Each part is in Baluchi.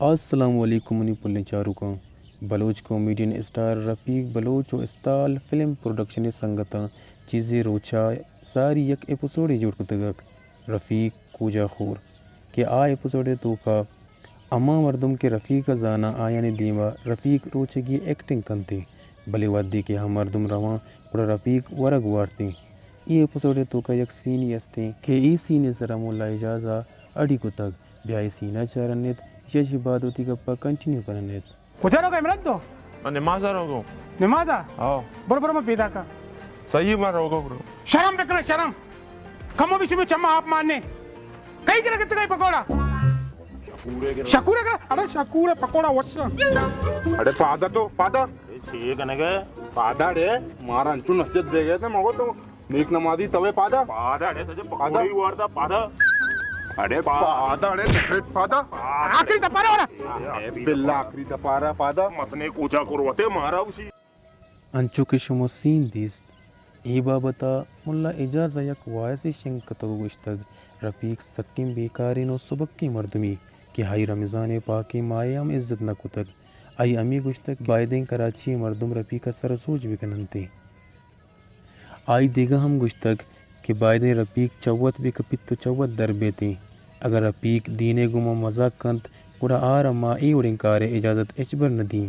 السلام علیکم منی پلیں چاروکاں۔ بلوچ کامیڈین اسٹار رفیق بلوچ و استال فلم پروڈکشن ءِ سنگتاں چیزے روچا ساری یک ایپیسوڈے جوڑ کتگ ات، رفیق کوجا خور، کہ آ ایپیسوڈ ءِ توکا ہما مردم کہ رفیق ءَ زاناں آیانی دیما رفیق روچگی ایکٹنگ کنت، بلے وھدے کہ ہما مردم رواں گڑا رفیق ورگ وارت۔ اے ایپیسوڈ ءِ توکا یک سینے است کہ اے سین ءِ سرا ملا اعجاز ءَ اڈی کتگ۔ بیا اے سین ءَ چارن ات، ایشی ءَ چہ بعد وتی گپا کنٹینیو کنن ات۔ کجا روگا عمران تو؟ من نماز ءَ روگا۔ نماز ءَ؟ ہاں۔ برو برو، من پیداک آں۔ صحیح، من روگا برو۔ شرم بکن شرم۔ کمو بیشی میں چما آپ ماننے۔ کئی کرا کتگا پکوڑا؟ شکور ءَ کرا۔ اڑے شکور ءِ پکوڑا وش۔ اڑے پادا تو، پادا۔ اے چی کنگے؟ پادا اڑے۔ مارا انچو نصیحت دے گئے تھے مگو تو۔ نیک نمازی توے پادا۔ پادا اڑے، تجھے پادا۔ پکوڑی وارتا پادا۔ اڑے پا-، پادا اڑے، سیکرٹ پادا۔ آخری دپارا والا۔ اے باللہ آخری دپارا پادا۔ مسنے کوچا کروتے مارا اسی۔ انچو کہ شما سین دیست، اے بابت ءَ ملا اعجاز ءَ یک وائسے شنگ کتگ و گوشتگ، رفیق سکیں بیکاریں و سبکیں مردمے کہ آئی رمضان ءِ پاکیں ماہ ءَ ہم عزت نہ کتگ۔ آئی ہمے گوشتگ کہ بائدیں کراچی ءِ مردم رفیق ءَ سر ءُ سوج بہ کن انت۔ آئی دگہ ہم گوشتگ کہ بائدیں رفیق چہ وت بہ کپیت و چہ وت در بیت۔ اگاں رفیق دین ءِ گوما مزاک کنت، گڑا آرا ما اے وڑیں کار ءِ اجازت ہچبر نہ دیں۔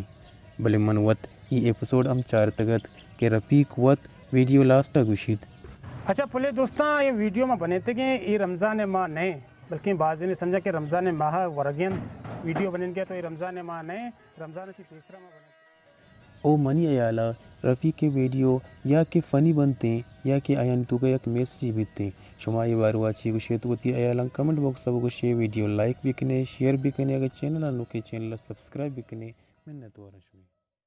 بلے من وت اے ایپیسوڈ ہم چارتگ ات کہ رفیق وت ویڈیو لاسٹ ءَ گوشیت۔ اچھا پلے دوستاں، اے ویڈیو ما بنیتگیں، اے رمضان ءِ ماہ نہ ایں، بلکیں بازینے سمجھا کہ رمضان ءِ ماہ ورگی انت، ویڈیو بنینگے تو اے رمضان ءِ ماہ نہ ایں، رمضان ءَ چہ پیسرا ما بنیتگیں۔ او منی ہیالا رفیق ءِ ویڈیو یا کہ فنی بنتیں یا کہ آیانی توکا یک میسجے بیتیں۔ شما اے باروا چی گوشیت؟ وتی ہیالاں کمنٹ باکس ءَ بگوشے، ویڈیو لائک بکنے، شیئر بکنے، اگاں چینل ءَ نوکیں چینل ءَ سبسکرائب بکنے۔ منت وارن شمے۔